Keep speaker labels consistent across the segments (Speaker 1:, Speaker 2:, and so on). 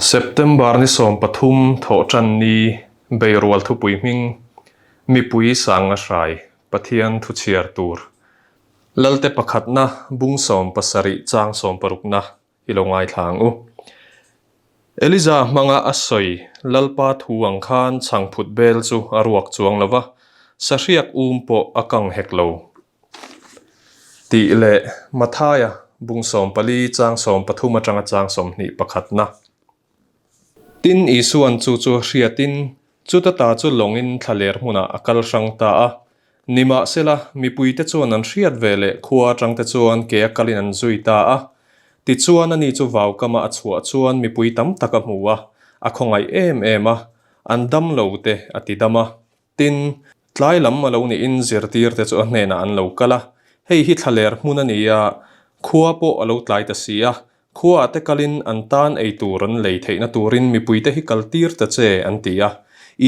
Speaker 1: September ni 13 thawhṭan ni Beirual thupui hming Mipui Sanga Hrai Pathian thu chhiar tur Lalte pakhatna bung 17 chang sawmparukna i lo ngaithla ang u. Eliza hmanga a sawi Lalpa thu ang khan chhangphut bel chu a ruak chuang lo va, sahriak um pawh a kang hek lo. Tih leh Mathaia bung 14 chang 13 atanga chang 21 pakhatna. Tin, Isua'n chu chu hriatin chuta ta chu lawngin thlaler hmunah a kal hrang ta a. Nimahsela, mipuite chuan an hriat ve leh khua atangte chuan ke a kalin an zui ta a. Tichuan ani chu vaukama a chhuah chuan mipui tam tak a hmu a, a khawngaih em em a, an dam lo te a ti dam a. Tin, tlai lam a lo nihin zirtirte chu a hnenah an lo kal a, hei hi thlaler hmun a ni a, khua pawh a lo tlai ta si a, Khuaah te kalin an tan ei tur an lei theihna turin mipuite hi kal tir ta che, an ti a.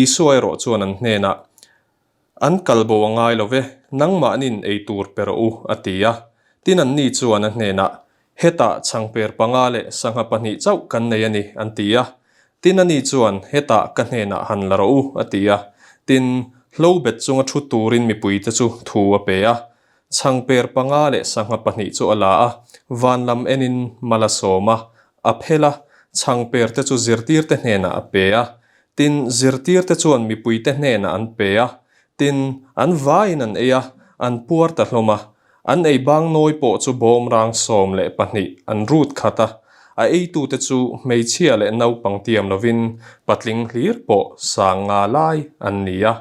Speaker 1: Isua erawh chuan an hnenah, An kal bo a ngai lo ve, nangmahnin ei tur pe rawh u, a ti a. Tin anni chuan a hnenah, Hetah chhangper panga leh sangha pahnih chauh kan nei a ni, an ti a. Tin ani chuan, Hetah ka hnenah han la rawh u, a ti a. Tin, hlo bet chunga thu turin mipuite chu thu a pe a. Chhangper panga leh sangha pahnih chu a la a, van lam enin mal a sawm a, a phel a, chhangper te chu zirtirte hnenah a pe a. Tin, zirtirte chuan mipuite hnenah an pe a. Tin, an vaiin an ei a, an puar ta hlawm a. An ei bang nawi pawh chu bawmrang 12 an rut khat a, a eitute chu hmeichhia leh naupang tiam lovin patling hlir pawh sang nga lai an ni a.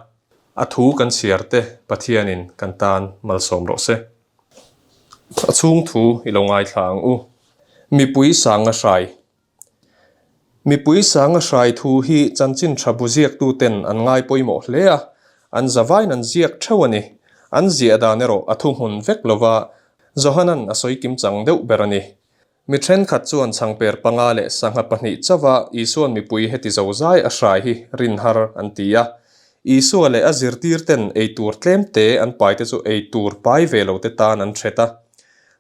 Speaker 1: A thu kan chhiar te Pathianin kan tan malsawm rawh se. A chhung thu i lo ngaithla ang u. Mipui sanga hrai Mipui sanga hrai thu hi chanchin tha bu ziaktuten an ngai pawimawh hle a, an zavain an ziak theuh a ni. An ziah dan erawh a thuhmun vek lova Johanan a sawi kim chang deuh ber a ni. Mi thenkhat chuan chhangper panga leh sangha pahnih chauha Isua'n mipui heti zozai a hrai hi rin har an ti a. Isua leh a zirtirten ei tur tlemte an paite chu ei tur pai ve lote tan an hret a.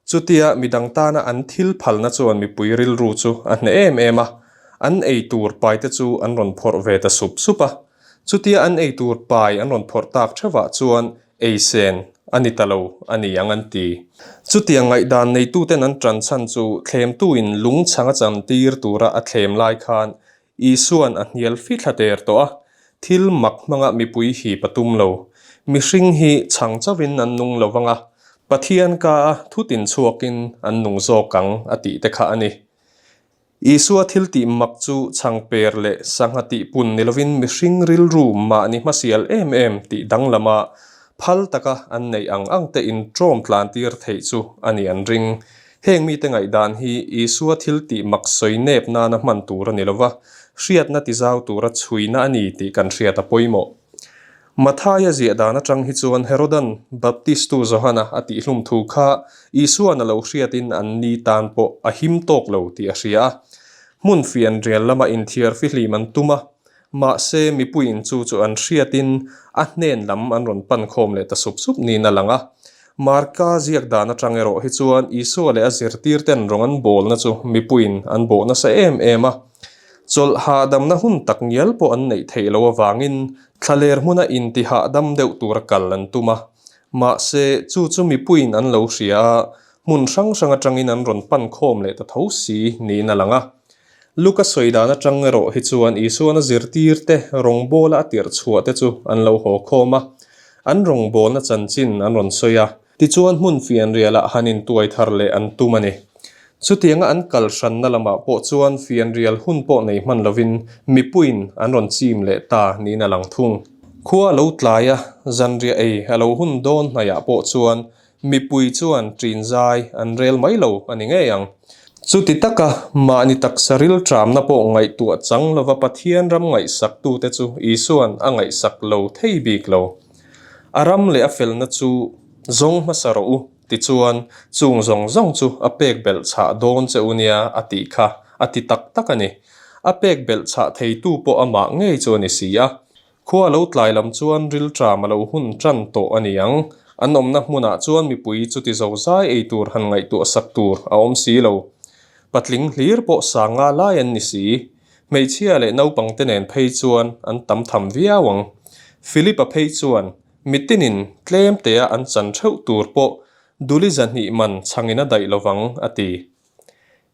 Speaker 1: Chutia midang tana an thil phalna chuan mipui rilru chu a hneh em em a, an ei tur paite chu an rawn phawrh ve ta sup sup a. Chutia an ei tur pai an rawn phawrh tak theuhah chuan ei sen a ni ta lo a ni ang an ti. Chutiang ngaihdan neituten an ṭan chhan chu thlemtuin lung chhang a chantir tura a thlem lai khan Isua'n a hnial fithla der tawh a, thil mak hmanga mipui hip a tum lo. Mihring hi chhang chauhin an nung lo vang a, Pathian ka a thutin chhuakin an nung zawk ang a tih te kha a ni. Isua thil tih mak chu chhangper leh sangha tih pun ni lovin mihring rilru mahni hmasial em em tih danglama phal taka an neih ang ang te inṭawm tlantir theih chu a ni an ring. Heng mite ngaihdan hi Isua thil tih mak sawi nep nana hman tur a ni lova, hriatna tizau tura chhuina a ni tih kan hriat a pawimawh. Mathaia ziah dan atang hi chuan Herodan Baptistu Johana a tihhlum thu kha Isua'n a lo hriatin an ni tan pawh a him tawk lo tih a hria a. Hmun fianrial lama inthiar fihlim an tum a, mahse mipuiin chu chu an hriatin a hnen lam an rawn pan khawm leh ta sup sup niin a lang a. Marka ziak dan atang erawh hi chuan Isua leh a zirtirten rawng an bawlna chu mipuiin an bawh nasa em em a. Chawlh hahdamna hun tak ngial pawh an neih theih loh avangin thlaler hmuna inti hahdam deuh tura kal an tum a. Mahse, chu chu mipuiin an lo hria a, hmun hrang hrang atangin an rawn pan khawm leh ta tho si niin a lang a. Luka sawi dan atang erawh hi chuan Isuana zirtirte rawngbawla a tirh chhuah te chu an lo haw khawm a, an rawngbawlna chanchin an rawn sawi a. Tichuan hmun fianrialah han intuai thar leh an tum a ni. Chutianga an kal hranna lamah pawh chuan fianrial hun pawh nei hman lovin mipuiin an rawn chim leh ta niin a lang thung. Khua a lo tlai a, zanriah ei a lo hun dawn hnaihah pawh chuan mipui chuan ṭin zai an rel mai lo a ni ngei ang. Chuti taka mahni taksa ril ṭamna pawh ngaihtuah chang lova Pathian ram ngaihsaktute chu Isua'n a ngaihsak lo thei bik lo. A ram leh a felna chu zawng hmasa rawh u, tichuan chung zawng zawng chu a pek belh chhah dawn che u nia a tih kha a ti tak tak a ni. A pek belh chhah theitu pawh amah ngei chu a ni si a. Khua lo tlai lam chuan rilṭam a lo hun ṭan tawh a ni ang. An awmna hmunah chuan mipui chuti zozai ei tur han ngaihtuah sak tur a awm si lo. Patling hlir pawh sanga lai an ni si. Hmeichhia leh naupangte nen phei chuan an tam tham viau ang. Philip-a phei chuan mitinin tlem tea an chan theuh tur pawh duli 200 man chhangin a daih lovang a ti.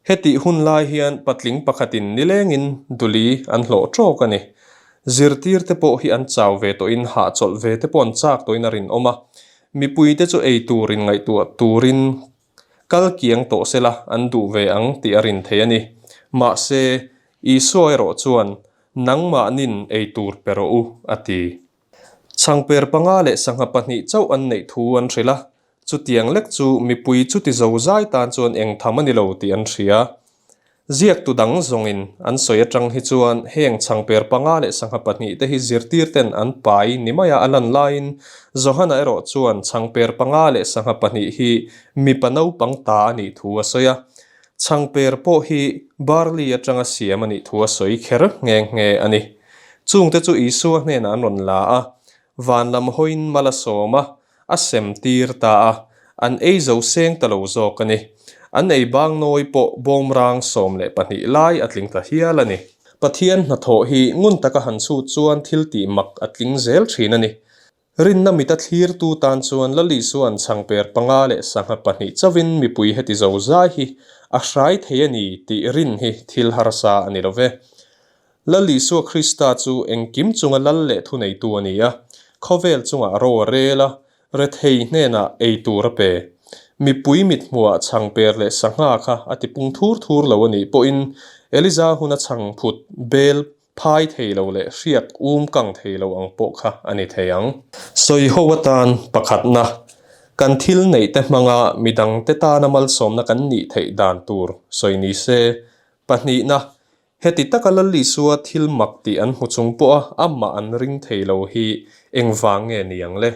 Speaker 1: Hetih hun lai hian patling pakhatin nilengin duli an hlawh tawk a ni. Zirtirte pawh hi an chau ve tawhin hahchawlh ve te pawh an chak tawhin a rinawm a. Mipuite chu ei turin ngaihtuah turin Kal kiang tawh sela an duh ve ang tih a rin thei a ni. Mahse, Isua erawh chuan, Nangmahnin ei tur pe rawh u, a ti. Chhangper panga leh sangha pahnih chauh an neih thu an hrilh a, chutiang lek chu mipui chuti zo zai tan chuan eng tham a ni lo tih an hria. Ziaktu dang zawngin an sawi atang hi chuan heng chhangper panga leh sangha pahnih te hi zirtirten an pai ni maia a lan laiin Johana erawh chuan chhangper panga leh sangha pahnih hi mipa naupang ta a nih thu a sawi a. Chhangper pawh hi barley atanga siam a nih thu a sawi kher nghe nghe a ni. Chungte chu Isua hnenah an rawn la a, van lam hawiin mal a sawm a, a sem tir ta a, an ei zo seng ta lo zawk a ni. An ei bang nawi pawh bawmrang 12 lai a tling ta hial a ni. Pathian hnathawh hi ngun taka han chhut chuan thil tih mak a tling zel thin a ni. Rinna mita thlirtu tan chuan Lal Isua'n chhangper panga leh sangha pahnih chauhin mipui heti zo zai hi a hrai thei a ni tih rin hi thil harsa a ni lo ve. Lal Isua Krista chu engkim chunga lal leh thuneitu a ni a, khawvel chungah ro a rel a, rethei hnenah ei tur a pe. Mipui mithmuhah chhangper leh sangha kha a tipung thur thur lo a nih pawhin Eliza huna chhangphut bel phai thei lo leh hriak um kang thei lo ang pawh kha a ni thei ang. Sawi ho atan pakhatna, kan thil neihte hmanga midangte tana malsawmna kan nih theih dan tur sawi ni se. Pahnihna, Heti taka Lal Isua thil mak tih an hmu chung pawha amah an ring thei lo hi engvang nge ni ang le?